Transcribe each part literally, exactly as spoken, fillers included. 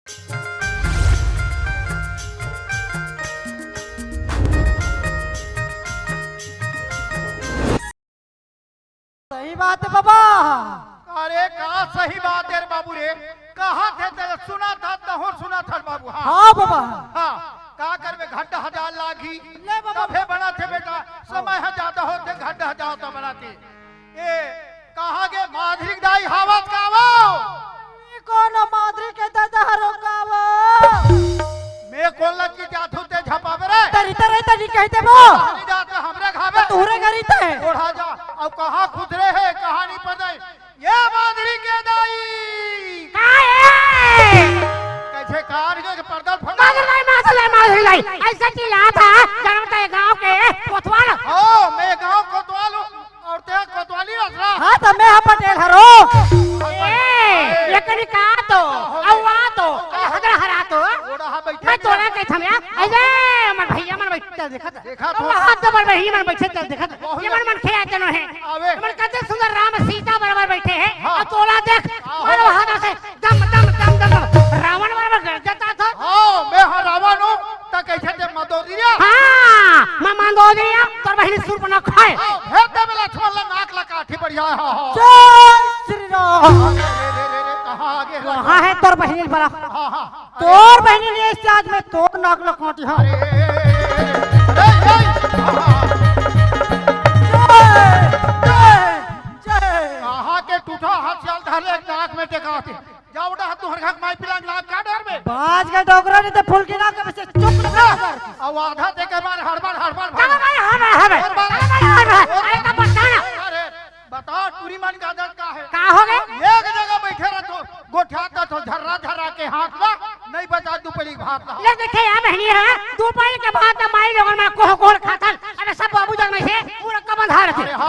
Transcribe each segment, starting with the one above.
सही बात हे बाबा। अरे का सही बात हे रे बाबू रे, कहा थे तेरे सुना था तहूँ सुना था बाबू। हाँ। हाँ बाबा। हाँ, का करबे घंटा हजार लागी। ले बाबा। तभे बना थे बेटा, समय ह ज्यादा होथे घंटा हजार तो बना थे। ए, कहाँ गे माधुरी के दाई हावत का वो? ए, कौन माधुरी के दादा हरो का वो? मैं कौन लग की जाथू ते झपावे रे? तरी तरे तरी कहते वो। नहीं जाते हमरे घावे। तोहरे घरी ते। ओढ़ा जा, अब कहाँ खुदरे हे, कहाँ नहीं पड़े। ये माधुरी के दाई। का हे? कैसे कार के पर्दा फटा? माधुरी दाई, माधुरी दाई, माधुरी दाई। ऐसे चिल्लात हे, जानत हे गाँव के कोतवाल। हाँ, मैं गाँव कोतवाल हूँ। और ते कोतवाली रसरा। हाँ, तो मैं हा पटेल हरो। ए, ये कनी का तो, अउ आ तो, अउ हगरा हरा तो। ओड़ा हा बैठे मैं तोला के थम्या, अइले, हमर भैया मन बैठे देखत। देखत तो हो। वहाँ तो हमर बहिनी मन बैठे चल देखत। बहुत ये मन मन खे आते नो है। अबे। ये मन कते सुंदर राम सीता बराबर बैठे हैं। हाँ। अउ तोला देख, आहो। मारो हाथ से दम, दम, दम, दम, दम। रावण बराबर गरजता था। हाँ, मैं हा रावण हूँ, त कैसे ते मदोदरिया? हाँ, मैं मंदोदरिया, तोर बहिनी सूर्पनखा हे। हाँ, हे ते मेरा छोला नाक ला काठी बढ़िया है, हाँ, हाँ। जय श्री राम। अरे, रे, रे, रे, रे, कहाँ आगे? कहाँ है तोर बहिनी बड़ा? हाँ, हाँ। तोर बहिनी ने इस जात में तोर नाक ला काटी, हाँ। अरे, ए, ए, ए, ए, ए, ए, ए, हाँ, हाँ। जय, जय, जय। कहाँ के टूटा हाथ चाल धार ले नाक में टेका होते। जा उठा हाथ तुहर घाक माई पिलांग लाग का डर में। बाज के डोकरा नहीं तो फुलकी ना कब से चुप ना कर। अब आधा ते के मार हड़बड़, हड़बड़, चलो भाई, हाँ, हाँ, हाँ, हड़बड़। अरे भाई, हाँ, हाँ, अरे का बताना? अरे, बता, टूरी मन के आदत का हे? का हो गे? एक जगह बैठे रह तो, गोठियात तो झर्रा झर्रा के हाथ ला, नहीं बचा दू पली भात ला। ले देखे या बहिनी, हाँ, दू पली के भात ला माई लोगन मन कोह कोहड़ खाथन, अबे सब बाबू जन में से पूरा कमल धार थे। अरे हाँ,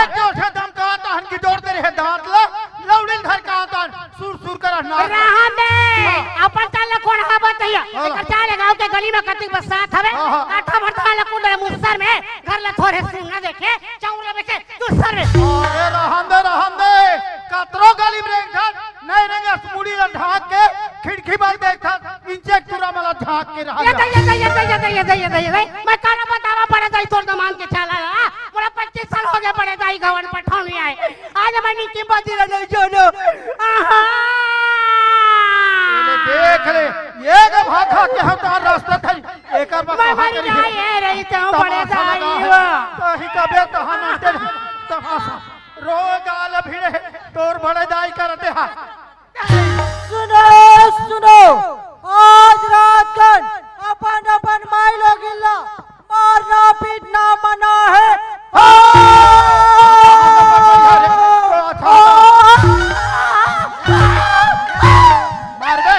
एक जोर से दम का तहन की जोर दे रहे दांत ला, लौड़िल धर का तहन सुर सुर कर ना। रहा दे, हाँ। अपन चाल ला कोन हा बताइया, हाँ। एकर चाल गाँव के गली में कतिक बरसात हवे, हाँ, हाँ। काठा भरता ला कुंडल मुसर में, घर ला थोरे सुन ना देखे, चौरा बेचे दूसर में। अरे रहन दे, रहन दे। कतरो गली में रेंग ढाक, नहीं रेंगे मुड़ी ला ढाक के, खिड़की बार देख था, इंचे टूरा मला झांक के रहा ये जा। दे, ये दे, ये दे, ये दे, ये दे, ये दे, ये दे। मैं काला बतावा बड़े दाई तोर दमान के चाला ला। मोला पच्चीस साल हो गए बड़े दाई गवन पठाव नहीं आए। आज मैं नीचे बाजी ला नहीं जानो। आहा। ये देख ले, ये के भाखा के हम तार रास्ता था, एकर बा मैं कहाँ मर करी जाए, है? ये रही तो बड़े तमाशा दाई लगा है। वो। तो ही कबे तो हम तेरे तमाशा। रो गाल भिड़े, तोर बड़े दाई करते हा। सुनो, सुनो, आज रात कन अपन अपन माई लोगिन ला मारना पीटना मना है। हाँ! मार दे।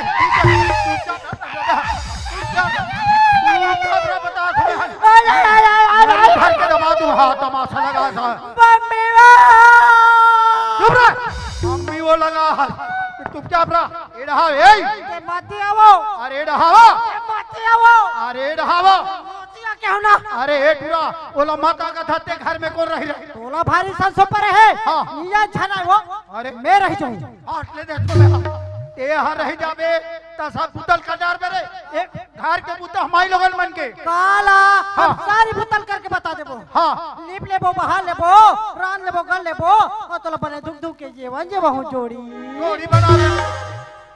तू चुप रह, बता तुम्हें। अरे, अरे, अरे, अरे। घर के दबा दूं, हाँ, तमाशा लगा था। मम्मी वो। चुप रह। मम्मी वो लगा है। चुपचाप रह। ए रहा, ए। ते मती आवो। अरे रहावा। ते मती आवो। अरे रहावा। मती आ क्या होना? अरे ए टूरा, ओला माता का धत्ते घर में कौन रही रही? तोला भारी संसो पर है। हाँ। निया छना वो। अरे। मैं रही जाऊँ। हाथ ले दे तो ले। ते यहाँ रही जाबे, त सब बुतल कटार में रे। ए, घर के बुता हमारी लोगन मन के। काला, हम हाँ। सारी बुतल करके बता देबो। हाँ। लीप लेबो, बहा लेबो, रान लेबो, गल लेबो, और तोला बने दुख दुख के जेवन जेबो हूँ जोड़ी। जोड़ी बना ले।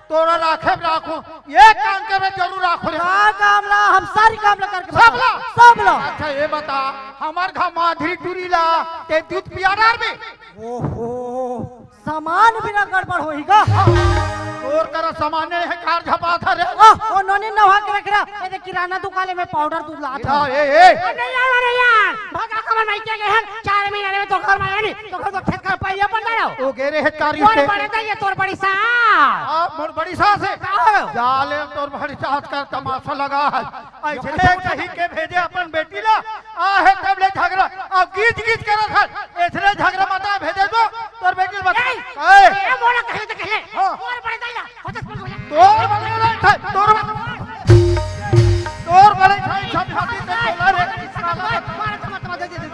तोरा राखे राखो, ये काम के में जरूर राखो रे। का काम ला, हम सारी काम ला करके सब बता। ला? सब ला। अच्छा ये बता, हमार घर माधुरी टूरी ला, ते दूध पिया डार में। ओहो, सामान बिना गड़बड़ होही गा। तोर करा सामान है, कार झपा था रे। आ, ओ नोनी नहा के रख रहा। ए देख, किराना दुकान में पाउडर दूध लात इधर, है। ए, ए। अरे यार, अरे यार, भागा कमर माई के गए हैं। चार महीना में तो घर में आया नहीं, तो घर तो खेत का पहिया बन गया। ओ गे रे हेतकारी तोर से। बड़े दाई, ये तोर बड़ी सास। आ, मोर बड़ी सास है। का हो? जा ले तोर बड़ी सास का तमाशा लगा है। ऐसने कहीं के भेजे अपन बेटी ला, आ हे तब ले झगड़ा, अब गीच गीच करत हस, ऐसने झगड़ा मता भेजे तो, तोर बेटी ला बता। ए, ए, ए, मोला कहे तो कहे, हाँ। तोर बड़े दाई ला, हो तो बोल, बोल। तोर बड़े दाई था, तोर, तोर बड़े दाई था, छाती पे बोला रे, मार, मार, मार, मार, दे, दे, दे।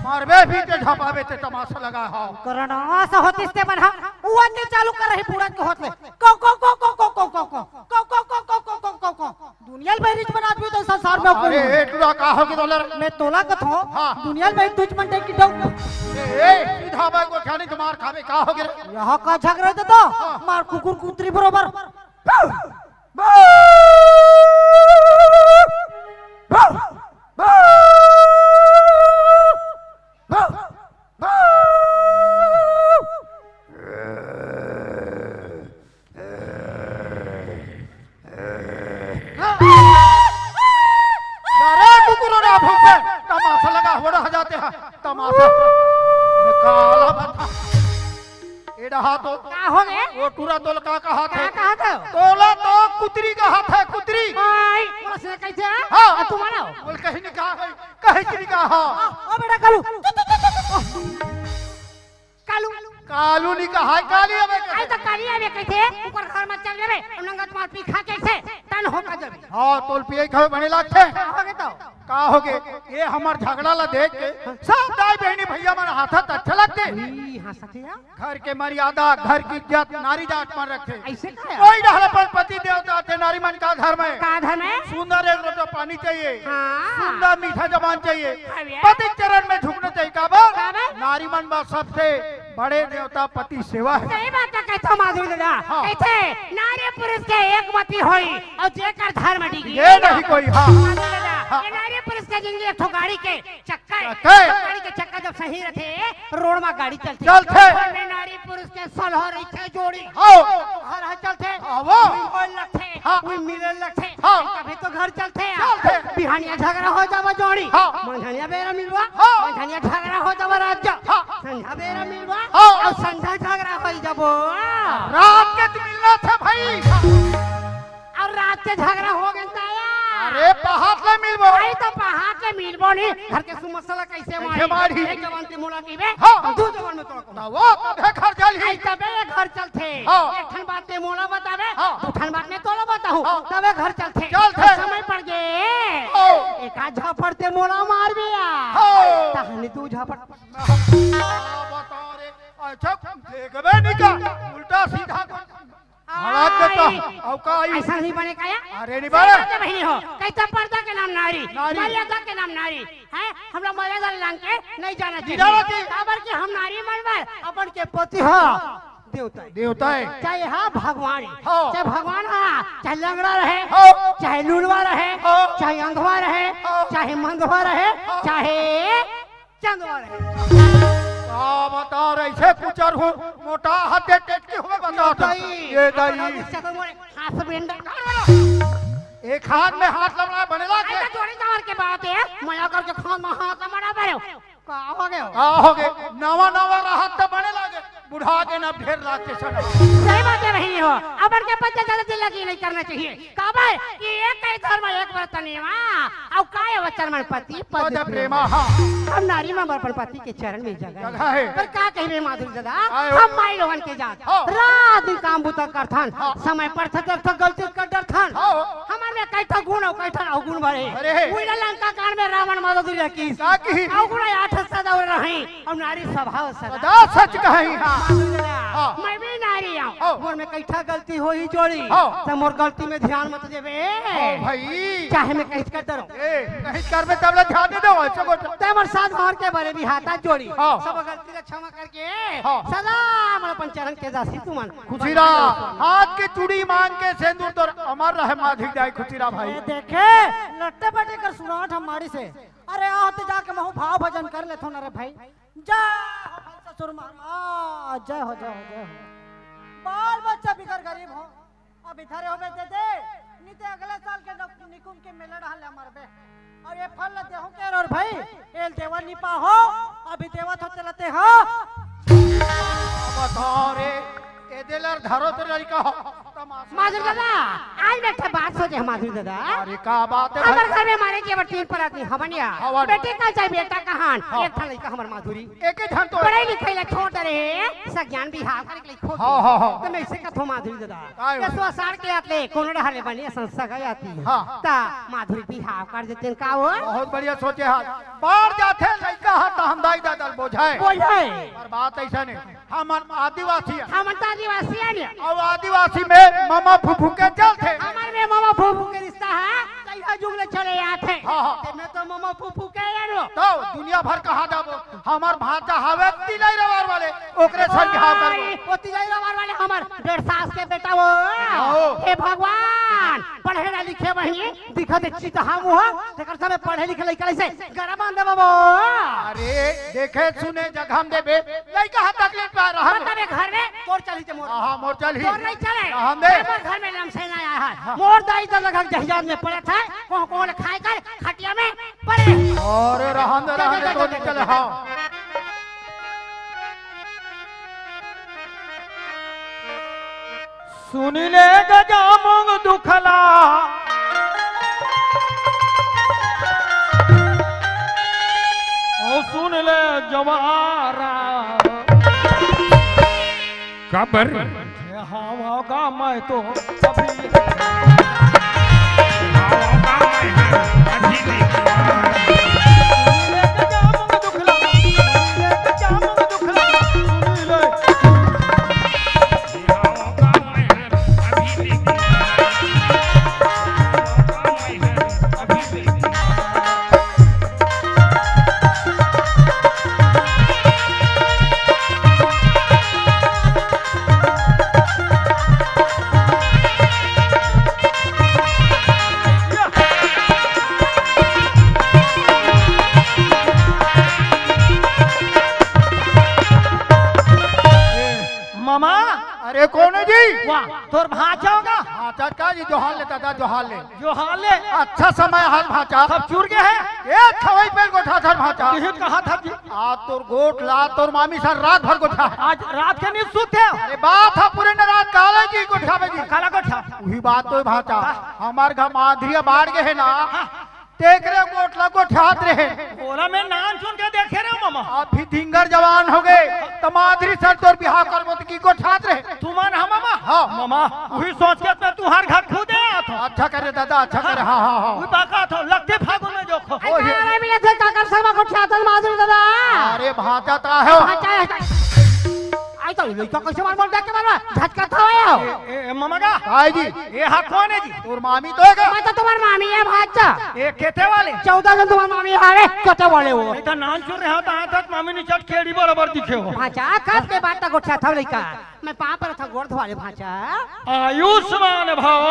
मारबे भी ते झपाबे ते तमाशा लगा हो। करना सा होतिस ते मन हा। बुआ के चालू कर रही, बुआ के होत ले। को, को, को। दुनिया ल बहिरीच बनात भी तो संसार में अरे, कोई ए, टूरा, का हो गे तोला रे? मैं तोला कथों, हाँ। दुनिया ल बहिरीच दुश्मन टाइप की डौ। ए, ए, सीधा बाई को ख्यानी तुम्हार खावे, का हो गे रे? यहाँ का झगड़ा दे तो? हाँ। मार कुकुर कुतरी बरोबर। अरे कुकुरों ने भूखे तमाशा लगा हो रहा जाते हैं, तमाशा। निकाला बता। ए रहा तो का हो गे? वो टूरा तोला का कहा का थे? कहा थे? तोला तो कुतरी कहा थे, कुतरी। भाई, वो से कैसे? हाँ। आ, तुम्हारा हो? बोल कहीं नहीं कहा है, कहीं नहीं कहा। ओ, ओ बेटा कालू। कालू। कालू नहीं कहा है, काली अबे आई कैसे? तो काली अबे कैसे? ऊपर घर में चल जाबे, नंगा तुम्हार पीखा कैसे? तन हो का जाबे। हाँ, तोल पिए खावे बने लागथे। का हो गे तो? का हो गे? ये हमर झगड़ा ला देख के सब दाई बहनी भैया मन हाथत अच्छा लगथे। ई, हाँ, सच है। घर के मर्यादा, घर की इज्जत नारी जात मन रखथे। ऐसे का है? कोई डहर अपन पति देवता थे, नारी मन का धर्म है। का धर्म है? सुंदर एक लोटा पानी चाहिए, हाँ। सुंदर मीठा जबान चाहिए, हाँ भैया। पति चरण में झुकना चाहिए। काबर? काबर? नारी मन बा सबसे बड़े देवता पति सेवा है। सही बात है, कहता माधुरी दादा। हाँ। कहते नारी पुरुष के एक मति होई और जेकर धर्म डिगी। ये नहीं कोई, हाँ। माधुरी दादा, हाँ। ये नारी पुरुष के जिंदगी एक ठो गाड़ी के चक्का है। चक्का है। गाड़ी के चक्का जब सही रहते, रोड में गाड़ी चलती। चलते। और में नारी पुरुष के सलह रहिथे जोड़ी। हाँ। घर है चलते। हाँ, वो। कोई बोल लगते, हाँ। कोई मिले लगते। हाँ। तभी तो घर चलते हैं। चलते। बिहानिया झगड़ा हो जावा जोड़ी। हाँ। मंझनिया बेरा मिलवा। हाँ। मंझनिया झगड़ा हो जावा राजा। हाँ। संझा बेरा मिलवा। हाँ। और संझा झगड़ा हो जाबो। रात के तो मिलना था भाई। और रात के झगड़ा हो गया ताया। अरे पहात ले मिलबो। भाई तो पहात ले मिलबो नहीं। घर के समस्या ला कैसे कैसे मारी? मारी? एक जबान ते मोला कहिबे, हाँ। दू जबान में तोला कहूँ। ना वो तबे घर चलही। आई तबे ये घर चलथे। हाँ। एक ठन बात ते मोला बताबे, हाँ। दू ठन बात मैं तोला बताहूँ, हाँ। तबे घर चलथे। चलथे। समय पड़ गे। हाँ। एक आध झापड़ ते मोला मारबे या। हाँ। तहनी दू झापड़। हाँ, बता रे। अच्छा, देखबे नहीं का? उल्टा सीधा को भड़क देता। आई। अउ का आई? ऐसा नहीं बने का या? अरे नहीं सही बने। बात है बहनी हो। कैसा पर्दा के नाम नारी, नारी। मर्यादा के नाम नारी। हैं? हमरा मर्यादा लांग के नहीं जाना चाहिए। जाना चाहिए। काबर के हम नारी मन बर अपन के पति हा देवता है। देवता है। चाहे हा भगवान है। हाँ। चाहे भगवान हा, चाहे लंगड़ा रहे, हाँ। चाहे लुलवा रहे, हाँ। चाहे अंधवा रहे, हाँ। चाहे मंदवा रहे, हाँ। चाहे चंदवा रहे। का बता रहे से कुचर हूँ, मोटा हाथे टेटकी हुए बता तो। दाई। ये दाई। अपना गुस्सा तो मोरे हाथ बेंडा। एक हाथ में हाथ लमड़ा बने लाग आई गए। तो जोड़ी जावर के बात है, मया करके खान में हाथ लमड़ा बरे। का हो गए हो? का हो गए? नवा नवा रहत तो बने लागे, बुढ़ा के ना ढेर लाग के सड़ा। सही बात है बहनी हो, अपन के पति गलती लगी नहीं करना चाहिए। काबर कि एक ही धर्म एक व्रत नेवा, अउ काय वचन मन पति पद पद प्रेमा। प्रेमा, हाँ। हम नारी मन बर अपन पति के चरण में जगह जगह है। पर का कहिबे माधुरी दादा, आयो। हम माई लोगन के जात। हाँ। रात दिन काम बुता करथन, हाँ। समय पर से तो गलती कर डरथन। हाँ। हमर में कई ठो गुण अउ कई ठो अवगुण भरे। अरे। उइला लंका कांड में रावण मदद रखिस। का की? अवगुण आठ सदा रही। अउ नारी स्वभाव सदा सदा सच कही, हाँ। माधुरी दादा, हाँ। मैं भी नारी हूँ। हाँ। मोर में कई ठा गलती होही जोड़ी। हाँ। त मोर गलती में ध्यान मत देबे। हाँ भाई। चाहे मैं कहीं कर डरो। ए, कहीं कर में तब ले ध्यान दे दो, ऐसे को। ते मोर साथ भर के बरे भी हाथा जोड़ी। हाँ। सब गलती ला क्षमा करके हाँ। सदा मोर अपन चरण के दासी तुमन। खुशीरा, हाथ के चूड़ी मांग के सेंदूर तोर अमर रहे माधुरी दाई खुशीरा भाई। ए, देखे, लट्टे पटे कर सुनावत हमारी से। अरे, आओ ते जाके महू भाव भजन कर लेथो न रे भाई। जय हो भाई ससुर मामा, जय हो, जय हो, जय हो। बाल बच्चा बिगर गरीब हो, अब इधर हो बे दे दे, नहीं ते अगले साल के नक-, निकुम के मेला डहा ले मरबे। और ये फल ल देहू के और भाई, एल देवा नहीं पाहो, अभी देवत हो चलते हो। बता रे, ए देलर धरो तो लड़का हो। माधुरी दादा, आज मैं एक ठे बात सोचे हंव माधुरी दादा। अरे का बात हे हमर भाई? घर में मारे के बर तीन परात नहीं हवन या। हवन। बेटी का चाहे बेटा कहान, हाँ। एक ठा लइका हमर माधुरी। एक ही झन तो पढ़े लिखे ला छोड़ दे रहे, सज्ञान बिहाव करे के लइक हो हाँ, हाँ, हाँ। त मैं अइसे कथंव माधुरी दादा। काय ये होय? सोसार के आत ले कोनो डहर ले बने संस्था गए आती। हाँ। त माधुरी बिहाव कर देतेन का वो? बहुत बढ़िया सोचे हस। बाढ़ जाथे लइका ह त हम दाई ददा ल बोझाय। बोझाय। पर बात अइसन हे। हमन आदिवासी हन। हमन त आदिवासी हन। अउ आदिवासी में ममा फूफू के चलथे। हमर में ममा फूफू के रिश्ता हे, कइहा जुग ले चले आथे। हाँ, हाँ। तेमे तो ममा फूफू के यारो। त दुनिया भर कहाँ जाबो? हमर भांचा हवे तिलई रवार वाले, ओकरे संग बिहाव करबो। ओ तिलई रवार वाले हमर डेढ़ सास के बेटा वो। हाँ। हे भगवान, पढ़े ना लिखे वही दिखत हे चितहा मुहा, तेकर समय पढ़े लिखे लइका लइसे गरा बांध देबो। अरे, देखे सुने जघा म देबे, लइका ह तकलीफ पा रहा। मतलब ये घर में तोर चलही ते मोर। हाँ, हाँ, मोर चलही। तोर नहीं चले। रहन दे। हमर घर में लमसेना आय हे। हाँ। मोर दाई ददा लगा जहियाद में पड़े थे, कोहा कोहा ले खाय कर खटिया में पड़े। अरे, रहन दे, जा, रहन जा, दे, जा, तो जा, नहीं जा, चले, जा। हाँ। सुन ले गजामुंग दुखला, ओ सुन ले जवारा। काबर? हवा का मैं तो अभी मामा। अरे कोन हे जी? वाह, तोर भांचा होगा। भांचा का जी, जोहार ले दादा, जोहार ले। जोहार ले। अच्छा समय हाल भांचा। सब चुर गे हे। ए, खवई पेल गोठा धर भांचा। यही कहा था जी। आज तोर गोठ ला, तोर मामी सर रात भर गोठा। आज रात के नहीं सुते। अरे बात ह पूरे न रात काले जी गोठा में जी। काला गोठा। उही बात तो भांचा। हाँ। हमर घर माधुरी बाढ़ गे हे ना। हाँ। तेकरे गोठ ला गोठात रहे। ओला मैं नान सुन के देखे रे मामा। अभी ढिंगर जवान होगे, त माधुरी सर तोर बिहाव करबो त की गोठात रहे। तुमन ह मामा? हाँ। मामा, उही सोच के त तुंहर घर खुदे आत हों। अच्छा करे दादा, अच्छा करे, हाँ, हाँ, हाँ। उही बाका तो लगथे फागुन में जोखो। ओ, ये अरे मिले थे काकर शर्मा गोठात हन माधुरी दादा। अरे भांचा त हे। भांचा हे। आई तो लइका कइसे मार मार देख के मारवा, झटका था आयो। ए, ए, मामा का? काय जी? ए हा कोन हे जी? तोर मामी तो हे का? मैं तो तुम्हार मामी हे भांचा। ए, केते वाले? चौदह जन तुम्हार मामी हावे, केते वाले हो? ए, तो नान सुन रहे हो, तो आज तक मामी निचट केड़ी बराबर दिखे हो। भांचा, कब के बात तक उठा था लइका? मैं पाँव पर था, गोड़ धोवा ले भांचा। आयुष्मान भव।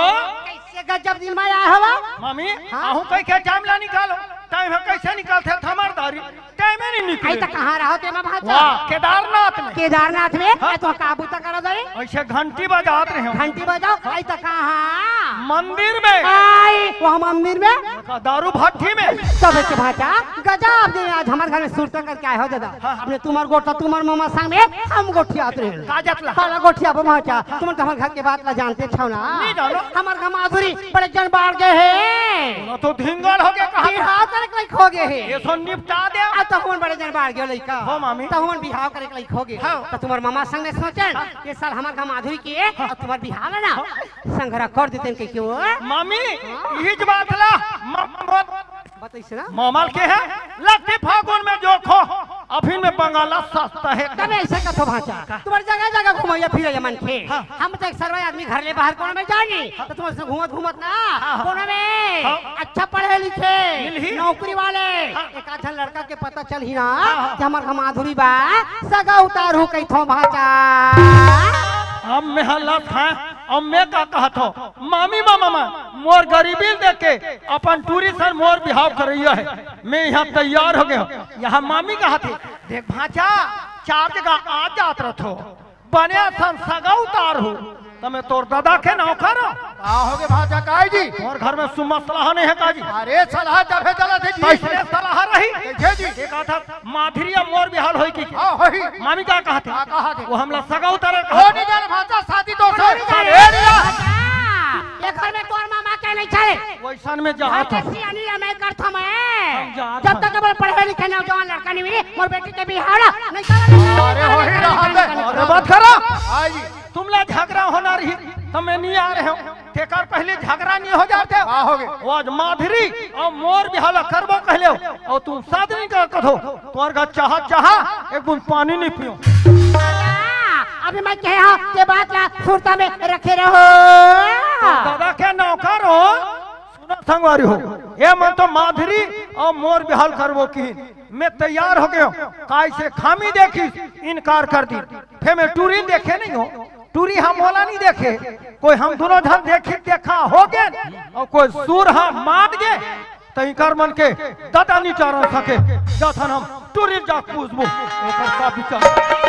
कइसे गजब दिन में आय हवा? मामी, हाँ? आहू कई के टाइम ला निकालो। टाइम ह कइसे निकलथे थमर दारी? टाइम ही नहीं निकले। आई त कहाँ रहो ते मा भांचा? वाह, केदारनाथ में। केदारनाथ में? हाँ। आई तो का बूता करा जाए? अइसे घंटी बजात रहे हो। घंटी बजाओ, आई त कहाँ? मंदिर में। आई, वहाँ मंदिर में? का दारू भट्टी में। तब के भांचा, गजब दे आज हमर घर में सुरता करके आय हो दादा। हाँ। अपने तुम्हार गोठा, तुम्हार मामा संग में हम गोठियात रहे। का जतला? काला गोठिया बा भांचा, तुमन तो हमर घर के बात ला जानते छो ना। नहीं जानो। हमर घर माधुरी बड़े जन बाढ़ गे हे। बोला तो ढिंगल हो गया कहाँ? बिहाव करे के लइक हो गे हे। ये सब निपटा दे। आ तो हमन बड़े जन बाढ़ गे लइका। हो मामी। तो हमन बिहाव करे के लइक हो गे। हाँ। तो तुम्हार मामा संग में सोचन, हाँ। ये साल हमर घर माधुरी के, हाँ। अउ तुम्हार बिहाव हे ना, हाँ। संघरा कर देतेन कहिके वो। मामी, हाँ। यही बात ला, मामा बोल। बताइस ना? मामा के हे, लगथे फागुन में जोखो, अफीन में बंगाला सस्ता हे। तबे अइसे कथो भांचा। का? तुम्हार जगह जगह घुमइया फिरइया मनखे। हाँ। हम तो एक सरवा आदमी घर ले बाहर कोनो में जानी, हाँ। तो तुम्हार से घूमत घूमत ना, हाँ, हाँ। कोनो में हाँ। अच्छा पढ़े लिखे, मिलही। नौकरी वाले, हाँ। एक आध झन लड़का के पता चलही ना, हाँ, हाँ। कि हमर घर माधुरी बा, सगा उतारहूँ कहिथों भांचा। अब मैं हालत है, अब मैं का कहत हों? मामी, मामा, मामा, मोर गरीबी ल देख के अपन टूरी सन मोर बिहाव करइया हे। मैं इहाँ तैयार हो गे हों। इहाँ मामी कहत हे, देख भांचा, चार जगह आ जात रथो, बने असन सगा उतारहूँ, त मैं तोर ददा के नौकर हों। का हो गे भांचा, काय जी? तोर घर में सुमत सलाह नहीं हे का जी? अरे सलाह जबे चलत हे जी। कइसे सलाह रही? कइसे जी? एक आधा माधुरी अउ मोर बिहाव होही कि? हाँ, होही। मामी का कहत हे? का कहत हे? वो हमला सगा उतारे ओ कहत हे। नहीं जाने भांचा, शादी तो ओ नहीं जाने। ए नहीं जाने। सन में जात हंव। सियानी ला मैं करथंव मैं। हम जात जब हन। तक मोर पढ़े लिखे नौजवान लड़का नहीं मिले, मोर बेटी के बिहाव ला नहीं करव, नहीं करव, अरे, नहीं करव, होही नहीं रहा करव, दे। नहीं करव। अरे, बात करा। हाँ जी। तुम ला झगड़ा होना रही, त मैं नहीं आ रहे हंव। तेकर पहले झगड़ा नहीं हो जाते। हाँ, हो गए। वो आज माधुरी अउ मोर बिहाव ला करबो कहले हो, अउ तुम साथ नहीं कर कथो। तोर का चाहा, चाहा, एक बूंद पानी नहीं पियो। अभी मैं कहे हंव, ये बात ला सुरता में रखे रहो। दादा के नौकर हो। सुनो संगवारी हो, ये मन तो माधुरी अउ मोर बिहाव करबो किहिन। मैं तैयार हो गयो, काय से खामी देखिस, इनकार कर दी। फेर मैं टूरी देखे नहीं हंव, टूरी ह मोला नहीं देखे, कोई हम दूनों झन देखी देखा हो गे, अउ कोई सुर ह मान गे, त इंकर मन के ददा नहीं टारन सके। जाथन हम टूरी जा पूछबो, ओकर का विचार।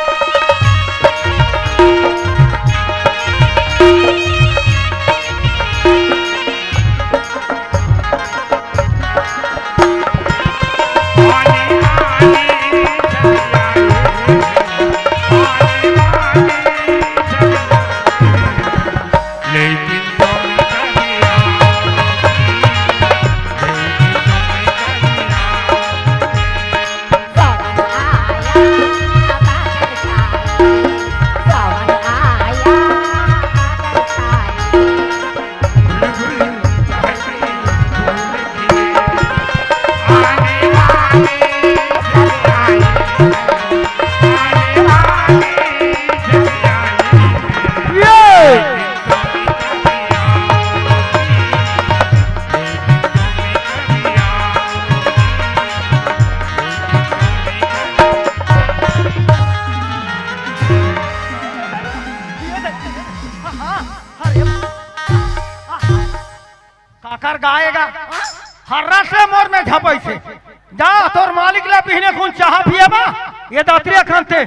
काकर गाय गा? हर्रा से मोर में झपइसे। जा, तोर मालिक ला बिहने कुन चाहा पिएबा, ये दतरिया खनते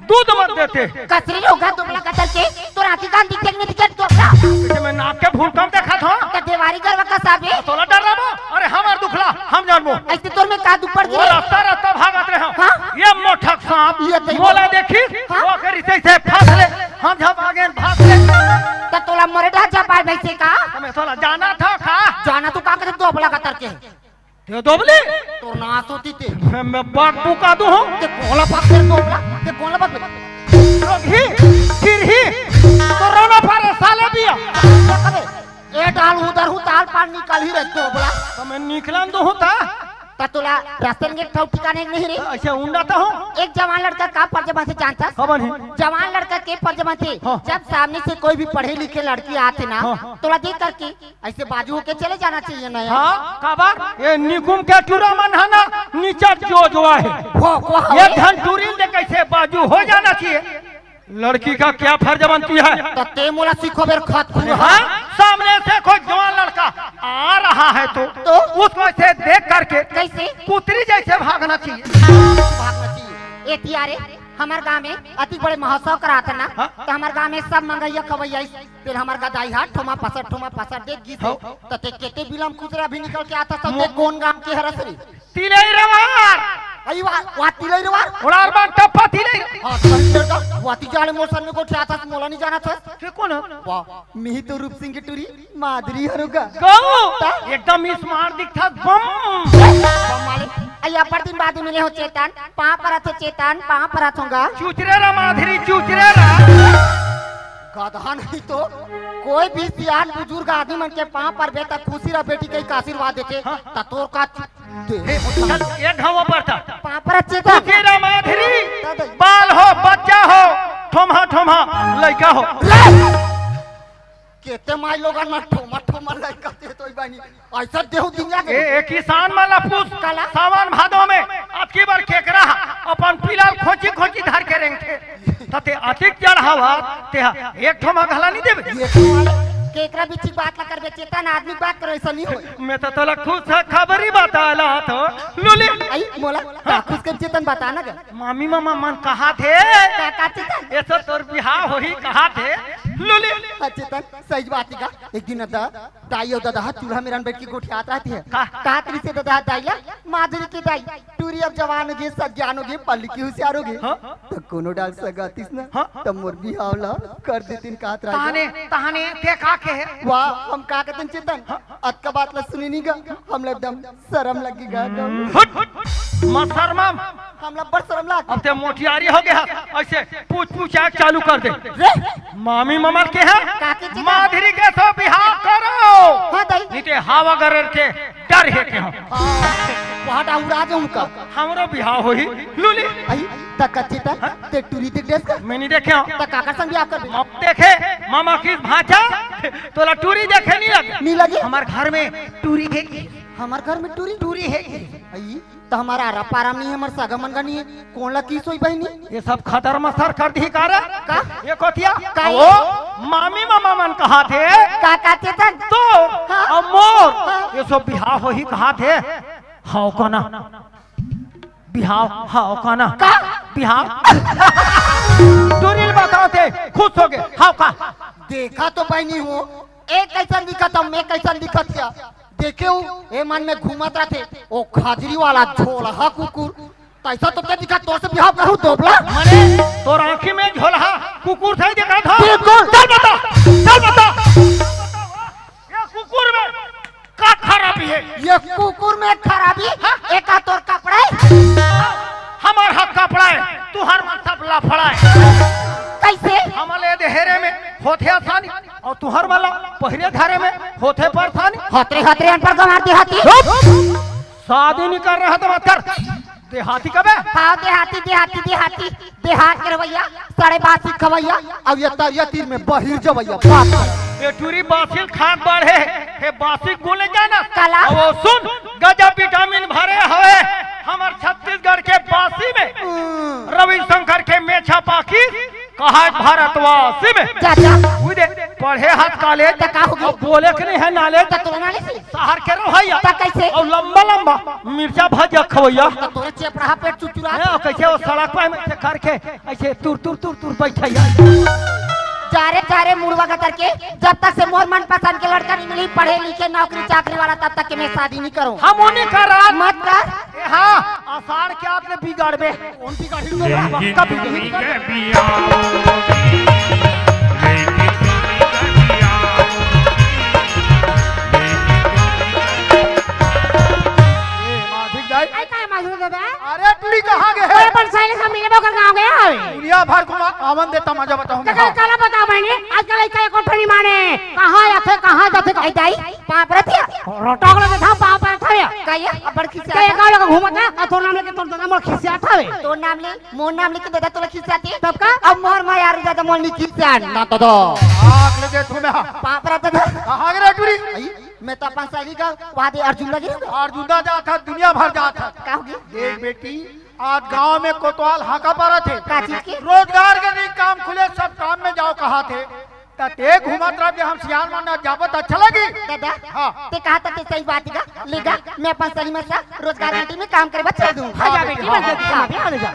दूध मत देते। कसरी रोगा दुबला कतर के, तोर आँखी कान दिखे नहीं दिखे, दुबला। पीछे में नाक के भूलकम देखत हंव। त देवारी गरवा का साबे। तोला डर रहा? अरे, हमर दुखला हम जानबो। अइसे तोर में का दुख पड़ गे? रस्ता रस्ता भागत रहे हंव। हाँ? ये मोटक सांप ये तई मोला देखिस, हाँ? वो करिस अइसे फंस ले, हम झपा गेन भाग ले। त तोला मरे डहर झपाय भइसे का? त मैं तोला जानथंव का? जाना तू का करे दोबला कतर के? ते दोबली? तोर नास होती ते। मैं, मैं बाग बुका दूं हूँ। ते कोला बाग तेरे दोबला, ते कोला बाग। रोगही, किरही, कोरोना पर साले दिया। अबे, ए डाल उधर हूँ, ताल पार निकल ही रहे दोबला। त मैं निकलन दूं हूँ ता? त तोला रास्ते में एक ठो ठिकाने नहीं रे। अच्छा, उंडा त हूँ। एक जवान लड़का का फर्ज बनथे जानथस? कवन हे? जवान लड़का के फर्ज बनथे। हाँ। जब सामने से कोई भी पढ़े लिखे लड़की आथे ना, हाँ। तोला देख करके अइसे बाजू होके चले जाना चाहिए ना यार। हाँ, काबर? ये निकुम के टूरा मन ह ना, नीचा जो जो आहे। वो, वो, ये वो। धन टूरी ले कइसे बाजू हो जाना चाहिए? लड़की का क्या फर्ज बनती है? त ते मोला सिखो बेर खत खुआ। हाँ, सामने से कोई जवान लड़का आ रहा है तो, तो? उसको ऐसे देख करके कइसे? कुतरी जइसे भागना चाहिए। भागना चाहिए। ए तियारे, हमर गांव में अतिक बड़े महोत्सव करात हे ना, हाँ? त हमर गांव में सब मंगइया खवइया तेल हमर गदाई हा ठोमा पसर, ठोमा पसर देख गिस हे। हौ। त ते केते बिलम कुचरा भी निकल के आथस, त मो- ते कोन गांव के हरस रे? तिलई रवार। अई वा, वा तिलई रवार। ओड़ार बाग टप्पा तिलई। हाँ, सही तेरे का, वा ती जाले मोर सन में गोठियाथस, मोला नहीं जानथस। ते कोन हे? वा, मिही तो रूप सिंह के टूरी, माधुरी हरो का। गौ, ता? एकदम smart दिखथस, बम। बम वाले। अई अब्बड़ दिन बाद मिले हो चेतन, पाँव परत हो चेतन, पाँव परत हों गा। चुचरे रा माधुरी, चुचरे रा। गधा नहीं तो, कोई भी सियान बुजुर्ग आदमी मन के पाँव परबे त खुशी रह बेटी कहि के आशीर्वाद देथे, हाँ। त तोर का दे। ए, चल, ए ढावा पर था। पाँव परत चेतन। खुशी रह माधुरी, दादा। बाल हो, बच्चा हो, ठोम्हा, ठोम्हा, लइका हो। रे! केते माई लोगन मन ठोम्हा, ठोम्हा लइका दे तो बानी। अइसे देहू दुनिया के ए, ए किसान मन ला पूछ, काला? सावन भादो में अतकी बार केकरा अपन पीला खोची खोची धर के रेंगथे। त ते अतिक जड़ हवा, ते ह एक ठो म घला नहीं देबे। ये तो केकरा बीच की बात ला करबे, चेतन आदमी बात करे, ऐसा नहीं होय। मैं तो तोला खुश ह खबरी बताला तो लुली। आई मोला, का खुश कर चेतन बता ना गा। मामी मामा मन कहा थे, का, का चेतन? ऐसा तोर बिहाव होही कहा थे। लूली। हाँ चेतन, सही बात हे का? एक दिन ददा, दाई अउ ददा ह चूल्हा मेरन बैठ के गोठियात रहत हे। का? कहत रहिसे ददा ह दाई ला, माधुरी के दाई, टूरी अब जवान होगे, सज्ञान होगे, पढ़ लिख के हुसियार होगे। हाँ? त कोनो डाहर सगा आतिस ना, हाँ? त मोर बिहाव ला कर देतिन कहत रहिसे। तहने, तहने, ते का कहे? वाह, हम का कहतेन चेतन? हाँ? अतका बात ला सुने नइ गा, हमला एकदम सरम लग गे गा एकदम। हट, हट, मत सरमाम। हमला बड़ सरम लाग। अब ते मोटियारी होगे हस, अइसे पूछ पूछ आग चालू कर दे। रे! मामी ममर के हे? काकी जी का? माधुरी के तो बिहाव करो। हाँ, दाई। नइ ते हवा गरेर के डर हे के हो। हाँ, वहाँ डाउरा जाऊँ का? हमरो बिहाव होही, लूली। अई, त कच्ची त, हाँ? ते टूरी देख देस का? मैं नइ देखे हँव। त काकर संग बिहाव कर दे? मम देखे, ममा किस भांचा, तोला टूरी देखे नइ लगे। नइ लगे? हमर घर में टूरी हे कि? हमर घर में टूरी? टूरी हे कि? अई, त हमर आरा पारा में नइ हे, हमर सगा मन का नइ हे, कोन ला किस होही बहिनी? ये सब खदर मसर कर दिही का रे? का? ये कोतिया? का ओ, ये? मामी ममा मन कहत हे। का, का चेतन? तोर हाँ। अउ मोर, हाँ। ये सब बिहाव होही कहत हे। हव का ना? बिहाव हव का ना? का? बिहाव। टूरी ल बतावत हे, खुश होगे। हव का? देखा तो बहिनी हो, ए कइसन दिखत हँव, मैं कइसन दिखत हँव। देखे हो, ए मन में घूमत रहिथे, ओ खजरी वाला झोलहा कुकुर। तइसन तो ते दिखत, तोर से बिहाव करहूँ, दोबला। मने, तोर आँखी में झोलहा कुकुर सही दिखत हे। बिल्कुल। चल बता, चल बता। ये कुकुर में का खराबी हे? ये कुकुर में खराबी? हाँ? एका तोर कपड़ा हे? हमर हा कपड़ा हे, तुँहर मन सब लफड़ा हे। कइसे? हमर ले देहरे में होथे आसानी, अउ तुँहर मन ला पहिरे धरे में होथे परेसानी। हतरे हतरे अनपढ़ गंवार देहाती। चुप! शादी नइ करे हस त मत कर। देहाती कबे? हाँ, देहाती, देहाती, देहाती, देहात के रहवइया, सड़े बासी खवइया, अउ ये तरिया तीर में बहिर जवइया, बात कर। ए टूरी बासी ल खात बाढ़े, हे बासी गुन जाना। काला। अउ सुन, गजब विटामिन भरे हवे, हमर छत्तीसगढ़ के बासी में। हम्म। रविशंकर के मेछा पाकिस, कहाँ भारतवासी में। जा, जा। उई दे, पढ़े हस कॉलेज, त का होगे? अउ बोले के नइ हे नॉलेज। त तोला नॉलेज हे? सहर के रहवइया। त कइसे? अउ लंबा लंबा मिर्चा भजिया खवइया। त तोरे चेपड़हा पेट चुचुरा। हैं, कइसे ओ सड़क पे में से करके अइसे तुर तुर तुर तुर बइठइया। जा रे, जा रे मुड़वा गतर के, जब तक से मोर मनपसंद के लड़का नइ मिलही, पढ़े लिखे, नौकरी चाकरी वाला, तब तक के मैं शादी नइ करँव। हम ओ नइ करन। मत कर। ए हाँ, असाढ़ के आत ले बिगड़बे। कौन सी गाड़ी में? लेकिन कब टूरी के बियाह होगी, लेकिन टूरी के बियाह होगी, लेकिन टूरी के बियाह होगी। ए, माधुरी दाई। आई का माधुरी दादा? अरे, टूरी कहाँ गे हे? अरे, अपन सहेली से मिले बगर गाँव गया है। दुनिया भर घुमा, आवन दे, तमाजा बताऊँ मैं। काला बताओ बहिनी, आजकल लइका एको ठो नइ माने। कहाँ जाथे, कहाँ जाथे, कहीं जाई? पाँव परत हे। रोटोक लगे था, पाँव परत हवे। का ये? अब्बड़ खिसियात हे। गाँव लगे घूमत हे, अउ तोर नाम लेके तोर दादा मोर खिसियात हवे। तोर नाम ले, मोर नाम लेके दादा तोला खिसियात हे। तब का? अब मोर माँ यार दादा मोर नइ खिसियान, ना दादा। आँख लगे तुम्हें। पाँव परत दादा। कहाँ गे रे टूरी? अई, मैं तो अपन सहेली का वहाँ दे अर्जुन लगे रहूँगा। अर्जुन दा जात हे, दुनिया भर जात हे। का होगे? देख बेटी, आज गाँव में कोतवाल हाका परत हे। का चीज के? रोजगार के नइ काम खुले, सब काम में जाव कहत हे। त ते घूमत रह, हम सियान मन जाबो त अच्छा लगी। दादा, हाँ। ते कहा त ते सही बात हे गा, ले गा, मैं अपन सहेली मन सा रोजगार गंटी में काम करे बर चल दूँ। हाँ, जा बेटी, बस जल्दी से, हाँ। ले जा।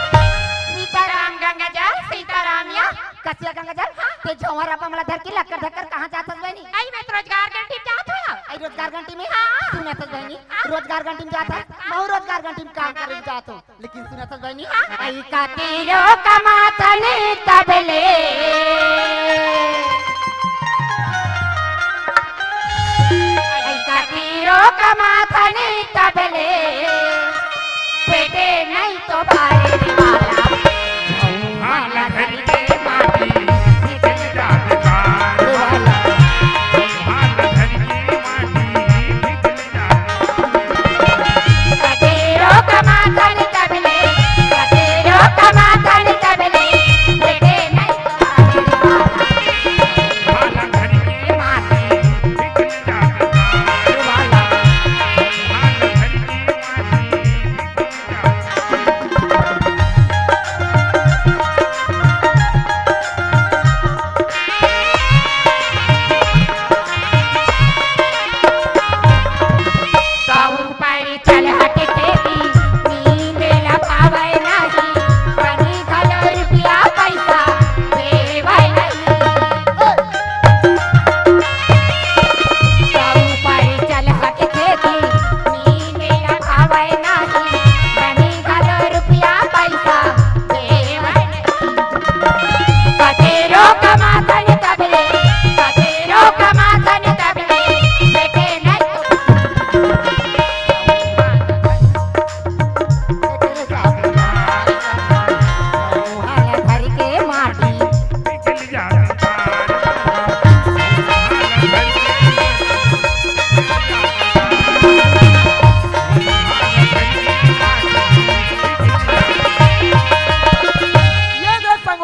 सीताराम गंगाजल, सीताराम या। कसिया गंगाजल, हाँ? ते झंवर अपन ला धर के लक्कर धक्कर कहाँ जात हस बहिनी? अई मैं तो रोजगार गंटी में जात हँव। अई रोजगार गंटी में? हाँ। सुनत हस बहिनी, हाँ? रोजगार गंटी में जात हस? हाँ। महूँ रोजगार गंटी में काम करे जात हँव। लेकिन सुनत हस बहिनी? हाँ। अई का तीरो कमाथनी तबले। अई का तीरो कमाथनी तबले। पेटे नहीं तो भारी वाला। वाला घर के माटी, निकल जात बार वाला। वाला घर के माटी, निकल जात। कतेरो कमाथन तबले, कतेरो कमाथन तबले,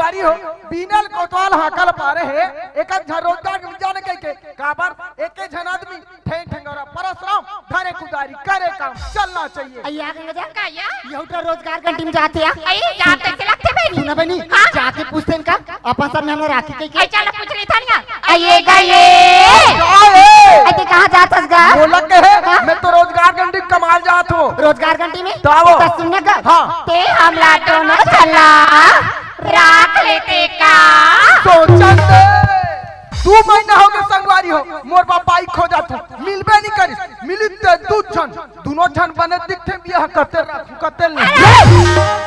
अरे हो, बीनल कोतवाल हाकल पारे हे, एक झन रोजगार के जाने कहिके, काबर एके झन आदमी, ठेंग ठेंगोरा परसराम, धरे कुदारी, करे काम, चलना चाहिए। अइया, गंगा जा। का या? यहू तो रोजगार गंडी में जाथे या? अई, जात कइसे लगथे बहिनी? सुना बहिनी, हाँ? जाके पूछते इनका, अपन सब में हमला राखी कहिके। अई, चल पूछ लेथन या। अइये गइये। का हे? अई, ते कहाँ जात हस गा? बोला के हे, हाँ? मैं तो रोजगार गंडी कमाल जात हूँ। रोजगार गंडी में? तो आओ। तो सुन ना गा। हाँ। ते हमला दोनों झन ला राख लेते का? सोचन दे। दू महीना हो गे संगवारी हो, मोर बाप बाई खोजत हो, मिलबे नहीं करिस। मिलिस ते दू झन, दूनों झन बने दिखथे, बियाह कते राखू, कते नहीं। अरे,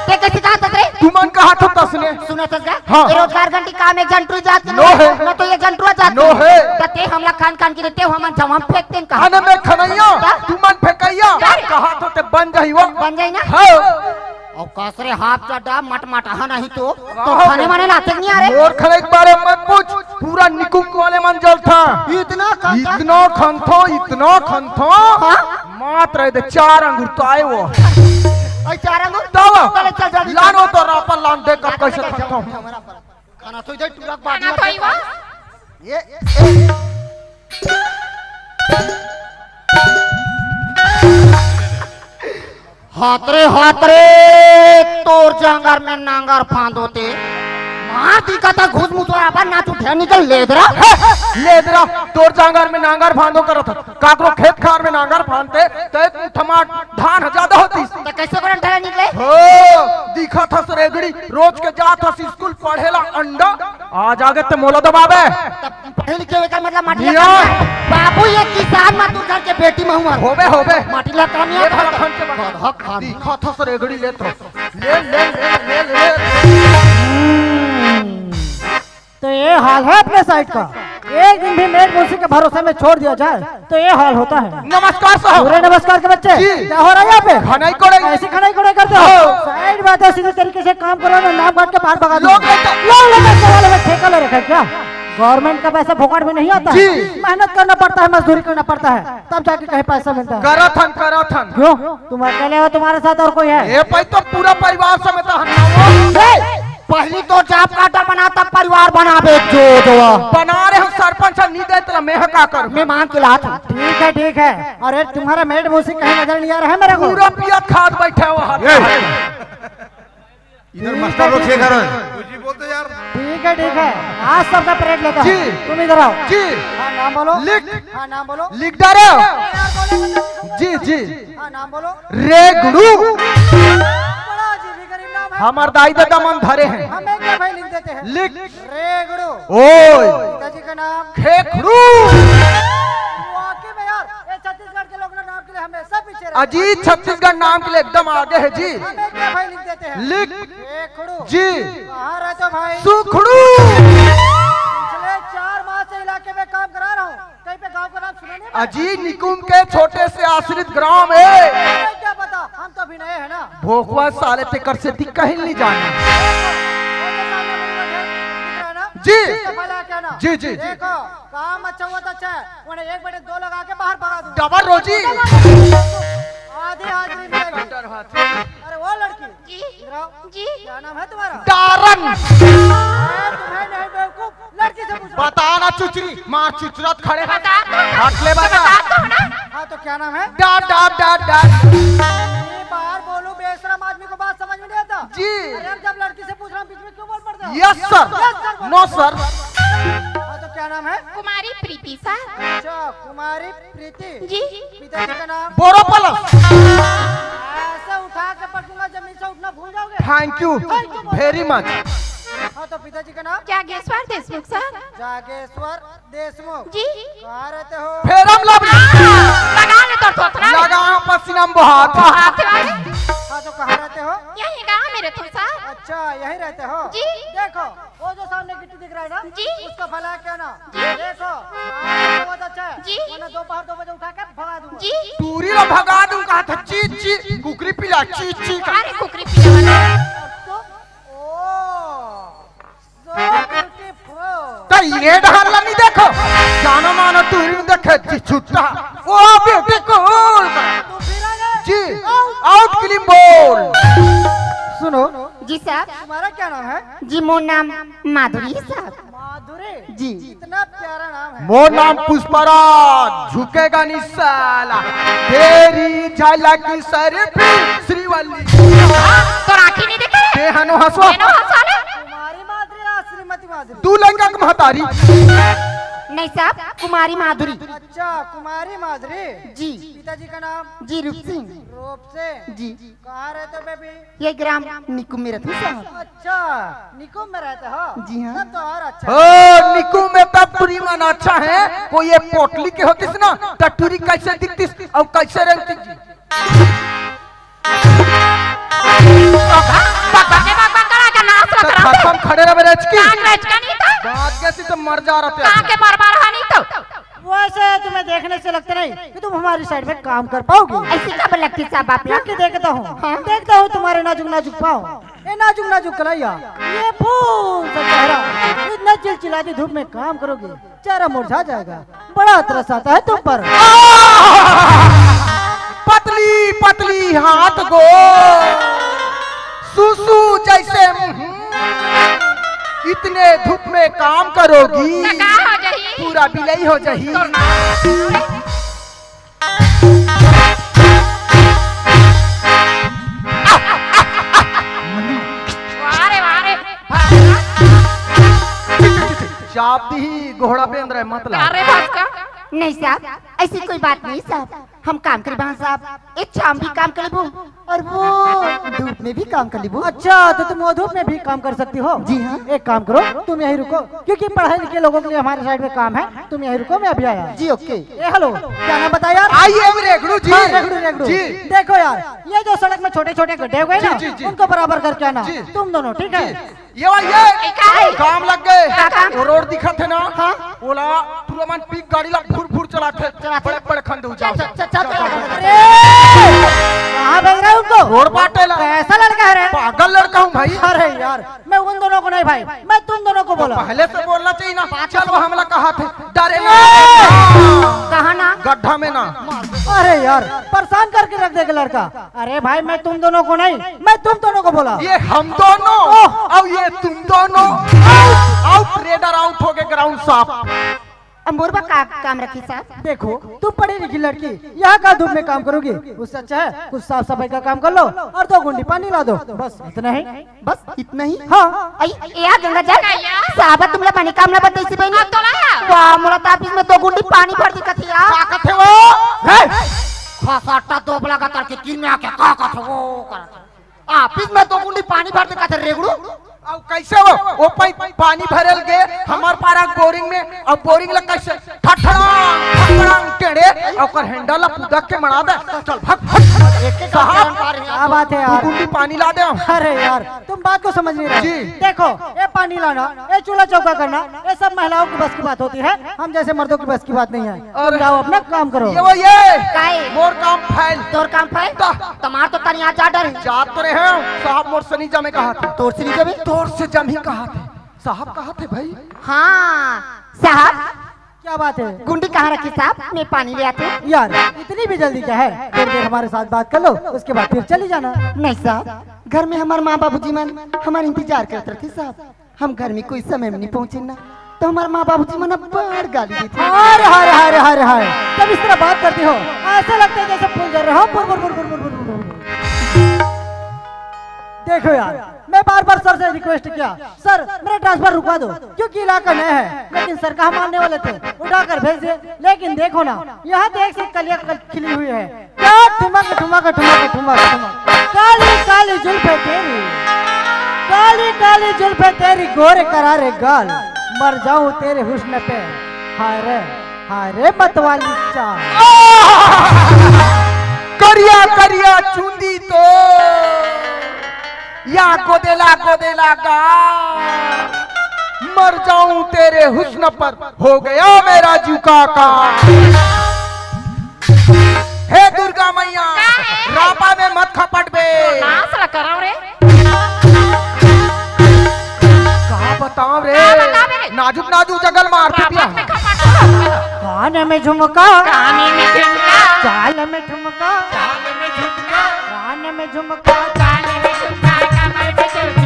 ते कइसे जानत हस रे? तुमन कहत हो तसने। सुनत हस गा? हाँ। ये रोजगार गंडी काम एक झन टुरी जात नो हे। न तो एक झन टुरा जात नो हे। त ते हमला खान खान के देते हो, हमन जमा फेंक देन कहा। अने मैं खनैया, का? तुमन फेंकैया। का रे? कहत हो ते बन जाही वो। बन जाही ना? हाँ। अउ कस रे हाफ चड्डा मटमटाहा नहीं तो, तो वाह। खाने माने लाते नहीं आ रे। मोर खाने के बारे में मत पूछ, पूरा निकुम वाले मन जलथा। इतना खनथा? इतना खनथो, इतना खनथो। हाँ? मात्र दे चार अंगुर तो आए वो। अई चार अंगुर? तब चले चल जा। लानो तो रापा लान दे कब कइसे खनथो। खाना तो इधर टूरा खाना तो ही वो। ये, ये। हात रे, हात रे, तोर जांगर में नांगर फांदो ते। मार दिखत हे घुस मुस वाला अपन नाच उठे निकल लेदरा। लेदरा, तोर जांगर में नांगर फांदो करत हस। काकरो खेत खार में नांगर फांदते, त एक मुठमा धान ह जादा होतिस। त कइसे करन ठहरा निकले? हो, दिखत हस रेगड़ी, रोज के जात हस स्कूल पढ़े ला अंडा। आज आगे ते मोला दबाबे। तब पढ़े लिखे एकर मतलब माटी ला निया, काम। बाबू ये किसान मजदूर घर के बेटी में हुआ। होबे, होबे। माटी ला काम ये ये भला खन के बता। गधा खान। दिखत हस रेगड़ी लेत हो। ले, ले, ले, ले, ले। तो ये हाल है अपने साइड का। एक दिन भी मेड मौसी के भरोसे में छोड़ दिया जाए तो ये हाल होता है। नमस्कार साहब। पूरे नमस्कार के बच्चे। जी। क्या हो रहा है यहाँ पे? खनाई कोड़े। ऐसी खनाई कोड़े करते हो? हाँ। साइड बात है, सीधे तरीके से काम करो ना, नाम काट के बाहर भगा दो। लोग लेकर लोग लेकर सवाल में ठेका ले रखा है क्या? गवर्नमेंट का पैसा फोकट में नहीं आता है। जी। मेहनत करना पड़ता है, मजदूरी करना पड़ता है, तब जाके कहीं पैसा मिलता है। करत हन, करत हन। क्यों? तुम अकेले हो, तुम्हारे साथ और कोई है? ये भाई तो पूरा परिवार समेत हन ना वो। ए, पहली तो जाब कार्ड बना, तब परिवार बनाबे जो जो। बना रहे हो सरपंच, नहीं दे तेरा मैं का कर। मैं मांग के लात हूँ। ठीक है, ठीक है। अरे तुम्हारा मेड मौसी कहीं नजर नहीं आ रहा है मेरे को? पूरा पियत खात बैठे हो हाथ ए! में। इधर मास्टर लोग से घर है। जी बोलते यार। ठीक है, ठीक है। आज सबका परेड लेता हूँ। जी। तुम इधर आओ। जी। हाँ, नाम बोलो। लिख। हाँ, नाम बोलो। लिख डारे हो। यार, बोले बता। जी, जी। हाँ, नाम बोलो। रेगड़ू। बड़ा अजीब ही गरीब नाम है। हमार दाई ददा मन धरे हैं। हम एक भाई लिख देते हैं। लिख। रेगड़ू। ओए। पिताजी का नाम। खेखड़ू। वाकई में यार, ये छत्तीसगढ़ के लोग ना नाम के लिए हमेशा पीछे रहते हैं। अजीत छत्तीसगढ़ नाम के लिए एकदम आगे है जी। हम एक भाई लिख देते हैं। लिख। खेखड़ू। जी। कहाँ रहते हो भाई? सुखड़ू। पिछले चार माह से इलाके में काम करा रहा हूँ, कहीं पे गांव का नाम सुना नहीं? अजीत निकुम के छोटे से आश्रित ग्राम है। अरे क्या पता, हम तो अभी नए हैं ना। भोकवा साले तेकर से दिख कहीं नहीं जाना। वो तो सामने बड़ी बड़ी है, दिख रहा है ना? जी। इससे पहले क्या ना? जी, जी, जी। देखो, काम अच्छा हुआ तो अच्छा है, वरना एक बटे दो लगा के बाहर भगा दूंगा। डबल रोजी। आधी हाजिरी मिलेगी। अरे वो लड़की, जी। इधर आओ। जी। क्या नाम है तुम्हारा? डारन। अरे तुम्हें नहीं बेवकूफ, लड़की से पूछो। बता ना चुचरी, मार चुचरत खड़े हैं। बता दो ना। हट ले तो बता। बता दो ना। हाँ तो क्या नाम है? डा, डा, डा, डा। ये बाहर बोलो, बेशरम आदमी को बात समझ में नहीं आता। जी। अरे जब लड़की से पूछ रहा हूँ, बीच में क्यों बोल पड़ते हो? Yes sir। Yes sir बोलो। No sir। हाँ तो क्या नाम है? कुमारी प्रीति सर। अच्छा, कुमारी प्रीति। जी। पिताजी का नाम? बोरोपलस। ऐसे उठा के पटकूंगा, जमीन से उठना भूल जाओगे। Thank you very much। हाँ तो पिताजी का नाम? जागेश्वर देशमुख सर। जागेश्वर देशमुख। जी। कहाँ रहते हो? Ferrum lovely. हाँ, लगा ले तो थोथना। लगा पसीना में बहात। बहात है। हाँ तो कहाँ रहते हो? यही गाँव में रहते हैं सर। अच्छा, यहीं रहते हो? जी। देखो, वो जो सामने गिट्टी दिख रहा है ना, जी। उसको फैला के ना। जी। देखो, आज तो बहुत अच्छा है। जी। वरना दोपहर दो बजे उठा के भगा दूंगा। जी। टूरी ला भगा दूं कहा था, ची, ची, कुकरी पिला, ची, ची का। अरे कुकरी पिला वाला। तो, ओ, so beautiful। तो ये डहर ला नहीं देखो, जानो मानो टूरी में देखे जी छुट्टा, ओ beautiful। तू फिर आ गए। जी, out। Out किलिम बोल। सुनो, जी साहब। तुम्हारा क्या नाम है? जी, मोर नाम माधुरी है साहब। माधुरी? जी। इतना प्यारा नाम है। मोर नाम पुष्पराज, झुकेगा नहीं साला। तेरी झलक सर पे श्रीवल्ली। हाँ, तोर आँखी नहीं दिखे? ते हनो हंसवा। तेनो हंसवा ले। कुमारी माधुरी या श्रीमती माधुरी? दू लड़का के महतारी। नहीं साहब, कुमारी माधुरी। अच्छा, कुमारी माधुरी। जी। पिताजी का नाम? जी, रूप सिंह। रूप सिंह। जी। कहाँ रहते हो बेबी? ये ग्राम निकुम में रहते हैं साहब। अच्छा, निकुम में रहते हो? जी हाँ। तब तो और अच्छा है। ओ, निकुम में तब टूरी मन अच्छा है। कोई ये पोटली के होतिस ना, त टूरी कैसे दिखतिस और कैसे रेंगतिस जी? बकबक के बकबक करा के नाच तो लग रहा है। खत्म खड़े रहे मेरे अचकी। नाच रचका नहीं था। बात कैसी तो मर जा रहा था। कहाँ के मर मर रहा नहीं तो। वैसे तुम्हें देखने से लगता नहीं कि तुम हमारी साइड में काम कर पाओगे। ऐसी क्या लगती साहब आप लोग? क्योंकि देखता हूँ, हाँ? देखता हूँ तुम्हारे नाजुक नाजुक पाँव, ये नाजुक नाजुक कलैया, ये फूल सा चेहरा, इतना चिलचिलाती धूप में काम करोगे, चेहरा मुरझा जाएगा। बड़ा तरस आता है तुम पर। पतली पतली हाथ गो, सुसु जैसे मुंह, इतने धूप में काम करोगी, तो का हो जाही? पूरा बिलई हो जाही। तो वाह रे, वाह रे। चाप दी ही गोहड़ा बेंद रहे, मतलब। अरे भास्कर। नहीं साहब, ऐसी कोई बात नहीं साहब। हम काम करी बहन साहब, ये चाम भी काम कर लेबो और वो धूप में भी काम कर लेबो। अच्छा, तो तुम वो धूप में भी काम कर सकती हो? जी हाँ। एक काम करो, तुम यहीं रुको, क्योंकि पढ़े लिखे लोगों के लिए हमारे साइड में काम है। तुम यहीं रुको, मैं अभी आया। जी, ओके। ए, हेलो, क्या नाम बताया यार? आई एम रेगड़ू जी। हाँ, रेगड़ू, रेगड़ू। जी। देखो यार, ये जो सड़क में छोटे छोटे गड्ढे हो गए जी, ना, जी, जी। उनको बराबर करके आना। जी। तुम दोनों, ठीक है? जी। ये भाई, ये का है? काम लग गए। का काम? वो रोड दिखत है ना? हाँ। ओला पूरा मन पिक गाड़ी ला फुर फुर चलाथे। चलाथे। बड़े बड़े खंड हो जाओ। चल, चल, चल, चल। अरे, कहाँ भेज रहे हो उनको? रोड पाटे ला। कैसा लड़का है रे? पागल लड़का हूँ भाई। अरे यार, मैं उन दोनों को नहीं भाई, मैं तुम दोनों को तो बोला। पहले से बोलना चाहिए ना। चल, वो हमला कहा थे, डरे ना। कहा ना? गड्ढा में ना। अरे यार, परेशान करके रख देगा लड़का। अरे भाई, मैं तुम दोनों को नहीं, मैं तुम दोनों को बोला। ये हम दोनों ओह! और ये तुम दोनों। आउट, रेडर आउट हो गए, ग्राउंड साफ। अब मोर बर का काम रखी साहब? देखो, तुम पढ़ी लिखी लड़की, यहाँ का धूप में काम करोगी? उससे अच्छा है कुछ साफ सफाई का काम कर लो और दो गुंडी पानी ला दो, बस इतना ही। बस इतना ही? हाँ। आई, ए आ गंगा जल। साहब, तुमला बने काम ला बताइसी बहनी। अब तो लाया। वाह, मोला तो ऑफिस में दो गुंडी पानी भर दिखत हे यार। का कथे वो? हे! खसाटा दोबला का तरके किन में आके का कथे वो करत हे? ऑफिस में दो गुंडी पानी भर दिखत हे रेगड़ू। अब कैसे वो? वो पाई-, पानी भरल गे हमार पारा बोरिंग में, अब बोरिंग ला कैसे? ठठड़ांग, ठठड़ांग टेढ़े, ओकर हैंडल ला पुदक के मड़ा दे। चल, भाग, भाग। एक एक साहब, करन पा रहे हैं। क्या बात है यार? दो गुंडी पानी ला दे। अरे यार, तुम बात को समझ नहीं रहे। जी। देखो, ये पानी लाना, ये चूल्हा चौका करना, ये सब महिलाओं की बस की बात होती है, हम जैसे मर्दों की बस की बात नहीं है। तुम और जाओ, अपना काम करो। ये वो ये। काय? मोर काम फैल। तोर काम फैल? ता- तमार तो तनिया जा डर है। जा तो रहे हैं, साहब मोर से नहीं जमे कहा थे। तोर से नहीं जमे? तोर से जमी कहा थे। साहब कहा थे भाई? हाँ, साहब। क्या बात है? गुंडी कहाँ रखी साहब? मैं पानी ले आती हूँ। यार, इतनी भी जल्दी क्या है? थोड़ी देर हमारे साथ बात कर लो, उसके बाद फिर चली जाना। नहीं साहब, घर में हमार माँ बाबूजी मन हमार इंतजार करत रथे साहब। हम घर में कोई समय में नहीं पहुँचे ना, तो हमार माँ बाबूजी मन बड़ गाली देथे। हाय, हाय, हाय, हाय, हाय। जब इस तरह बात करती हो, ऐसा लगता है जैसे फूल झर रहे हो। बुर, बुर, बुर। देखो यार, मैं बार बार सर से रिक्वेस्ट किया, सर, मेरा ट्रांसफर रुकवा दो, क्योंकि इलाका नया है, लेकिन सर कहाँ मानने वाले थे, उठाकर भेज दिए। लेकिन देखो ना, यहाँ तो एक से कलियां खिली हुई है। क्या ठुमक, ठुमक, ठुमक, ठुमक, ठुमक। काली, काली जुल्फे तेरी, काली, काली जुल्फे तेरी, गोरे करारे गाल, मर जाऊं तेरे हुस्न पे। हाय रे, हाय रे मतवाली चाल। करिया, करिया चुंदी तो या गोदेला, गोदेला गा, मर जाऊं तेरे हुस्न पर, हो गया मेरा जुका का। हे दुर्गा मैया, का है? रापा में मत खपट बे। नाच ला करव रे। का बताओ रे? का बताओ रे? नाजुक नाजुक जगल मार रापा पिया। में खपट। कान में झुमका, कान में झुमका, चाल में ठुमका, चाल में झुमका, कान में झुमका, कान में झुमका, कमर पे झुमका।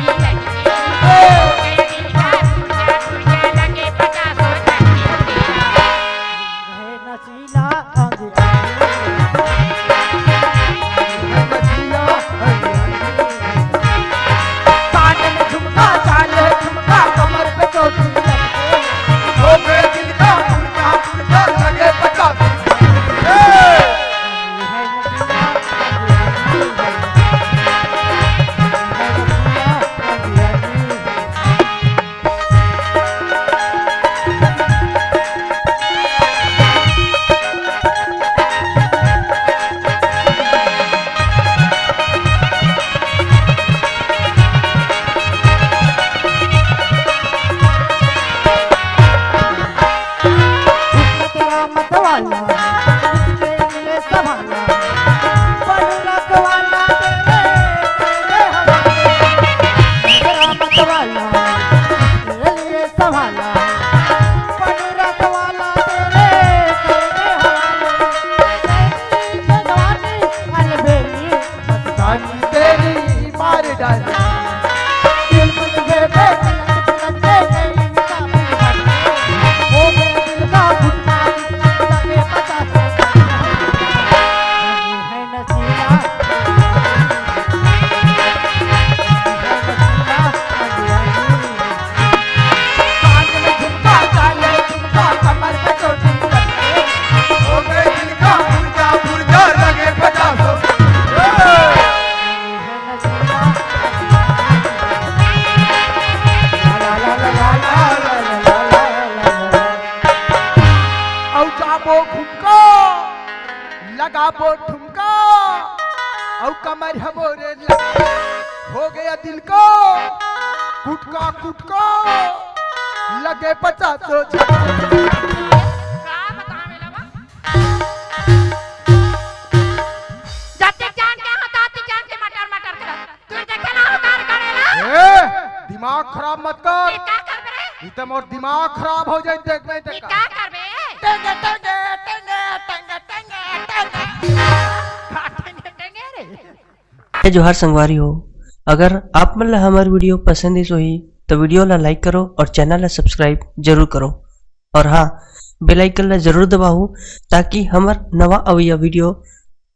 अरे हमरे लगे हो गया दिल को कुटका कुटका लगे पचासो झटका। का बतावे ला बा? जतिक जान के हता, तिक जान के मटर मटर करत। तू देखे ना उतार करेला? ए, दिमाग खराब मत कर। ये का करबे रे? ई त मोर दिमाग खराब हो जाई, देख मैं ये देख। का करबे? टेंगे, टेंगे, टेंगे, टेंगे, टेंगे, टेंगे। का टेंगे, टेंगे रे? जय जोहार संगवारी हो, अगर आप मन ला हमर वीडियो पसंद आइस होही, तो वीडियो ला like करो और चैनल ला subscribe जरूर करो। और हाँ, bell icon ला जरूर दबाओ, ताकि हमर नवा अवइया वीडियो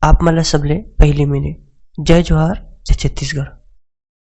आप मन ला सबले पहले मिले। जय जोहार, जय छत्तीसगढ़।